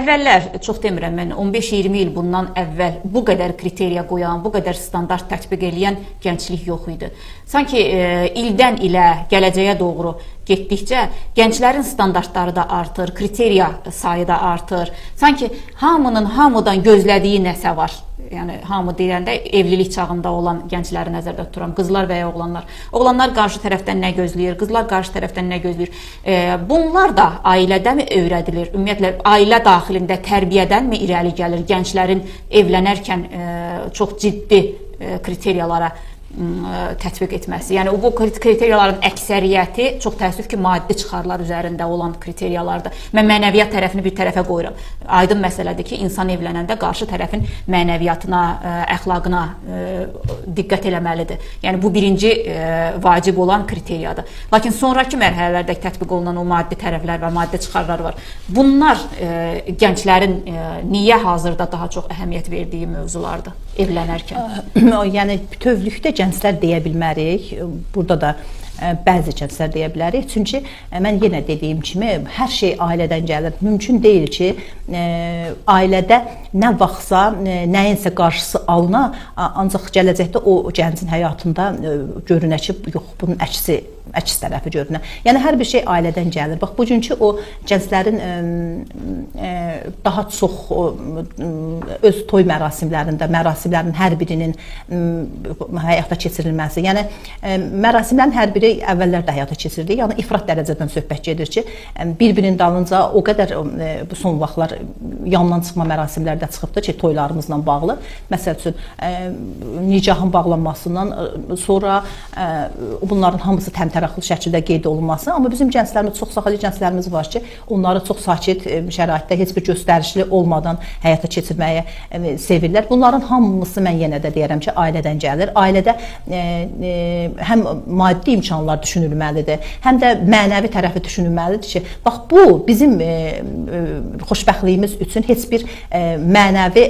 Əvvəllər, çox demirəm mən, 15-20 il bundan əvvəl bu qədər kriteriya qoyan, bu qədər standart tətbiq eləyən gənclik yox idi. Sanki ildən ilə gələcəyə doğru getdikcə gənclərin standartları da artır, kriteriya sayı da artır. Sanki hamının hamıdan gözlədiyi nəsə var. Yəni hamı deyəndə evlilik çağında olan gəncləri nəzərdə tuturam, qızlar və ya oğlanlar. Oğlanlar qarşı tərəfdən nə gözləyir, qızlar qarşı tərəfdən nə gözləyir? Bunlar da ailədəmi öyrədilir? Ümumiyyətlə ailə daxilində tərbiyədənmi irəli gəlir gənclərin evlənərkən çox ciddi kriteriyalara tətbiq etməsi? Yəni bu kriteriyaların əksəriyyəti çox təəssüf ki, maddi çıxarlar üzərində olan kriteriyalardır. Mən mənəviyyat tərəfini bir tərəfə qoyuram. Aydın məsələdir ki, insan evlənəndə qarşı tərəfin mənəviyyatına, əxlaqına diqqət eləməlidir. Yəni bu birinci vacib olan kriteriyadır. Lakin sonrakı mərhələlərdə tətbiq olunan o maddi tərəflər və maddi çıxarlar var. Bunlar gənclərin niyə hazırda daha çox əhəmiyyət verdiyi mövzulardır evlənərkən? Yəni bütövlükdə gənclər deyə bilmərik. Burada da bəzi gənclər deyə bilərik. Çünki mən yenə dediyim kimi hər şey ailədən gəlir. Mümkün deyil ki, ailədə nə vaxtsa nəyinsə qarşısı alına, ancaq gələcəkdə o gəncin həyatında görünə ki, yox, bunun əks tərəfi görünə. Yəni hər bir şey ailədən gəlir. Bax bugünkü o gənclərin daha çox öz toy mərasimlərində, mərasimlərin hər birinin həyata keçirilməsi. Yəni mərasimlərin hər biri əvvəllər də həyata keçirildi. Yəni ifrat dərəcədən söhbət gedir ki, bir-birinin dalınca o qədər bu son vaxtlar yandan çıxma mərasimlər də çıxıbdı ki, toylarımızla bağlı. Məsəl üçün nikahın bağlanmasından sonra bunların hamısı təmtəraqlı şəkildə qeyd olunması. Amma bizim gənclərimiz, çox saxlı gənclərimiz var ki, onları çox sakit şəraitdə heç bir göstərişli olmadan həyata keçirməyi sevirlər. Bunların hamısı mən yenə də deyirəm ki, ailədən gəlir. Ailədə həm maddi imkanlar düşünülməlidir, həm də mənəvi tərəfi düşünülməlidir ki, bax bu bizim xoşbəxtliyimiz üçün heç bir mənəvi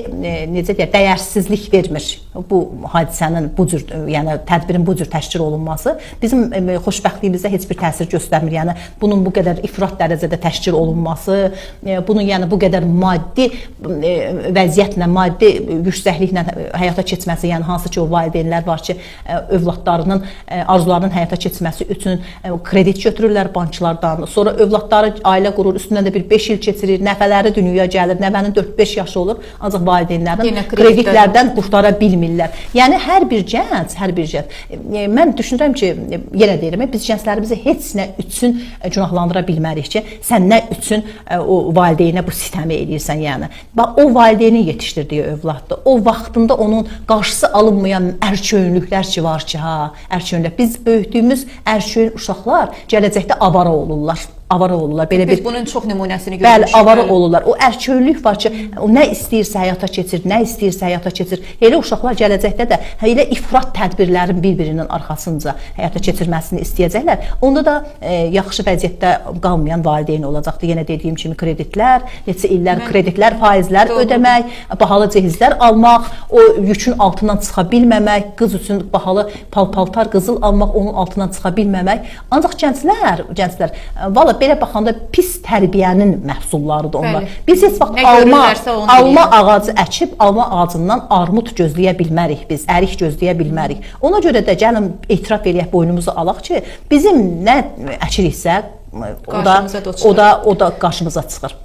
necə deyək, dəyərsizlik vermir. Bu hadisənin bu cür, yəni tədbirin bu cür təşkil olunması bizim xoşbəxtliyimizə heç bir təsir göstərmir. Yəni bunun bu qədər ifrat dərəcədə təşkil olunması, bunun yəni bu qədər maddi vəziyyətlə, maddi yüksəkliklə həyata keçməsi, yəni hansı ki o valideynlər var ki, övladlarının arzularının həyata keçməsi üçün kredit götürürlər banklardan. Sonra övladları ailə qurur, üstündən də bir 5 il keçirir, nəvələri dünyaya gəlir, nəvənin 4-5 yaşı olur, ancaq valideynlərin kreditlərdən qurtara bilmirlər. Yəni hər bir gənc, mən düşünürəm ki, yenə deyirəm, biz gənclərimizi heç nə üçün günahlandıra bilmərik ki, sən nə üçün o valideynə bu sitəmi eləyirsən, yəni. Bax o valideynin yetişdirdiyi övladdır. O vaxtında onun qarşısı alınmayan ərköyünlüklər ki var ki, ha, ərköyünlük. Biz böyütdüyümüz ərköyün uşaqlar gələcəkdə avara olurlar. Avara olurlar. Belə biz bunun çox nümunəsini görmüşük. Bəli, avara olurlar. O ərköyünlük var ki, o nə istəyirsə həyata keçir, nə istəyirsə həyata keçir. Elə uşaqlar gələcəkdə də elə ifrat tədbirlərin bir-birinin arxasınca həyata keçirməsini istəyəcəklər. Onda da yaxşı vəziyyətdə qalmayan valideyn olacaqdır. Yenə dediyim kimi kreditlər, neçə illər kreditlər, faizlər ödəmək, bahalı cihizlər almaq, o yükün altından çıxa bilməmək, qız üçün bahalı pal-paltar, qızıl almaq, onun altından çıxa bilməmək. Ancaq gənclər valla belə baxanda pis tərbiyənin məhsullarıdır onlar. Bəli. Biz heç vaxt alma ağacı əkib, alma ağacından armud gözləyə bilmərik biz, ərik gözləyə bilmərik. Ona görə də gəlin etiraf eləyək, boynumuzu alaq ki, bizim nə əkiriksə, o da qarşımıza çıxır.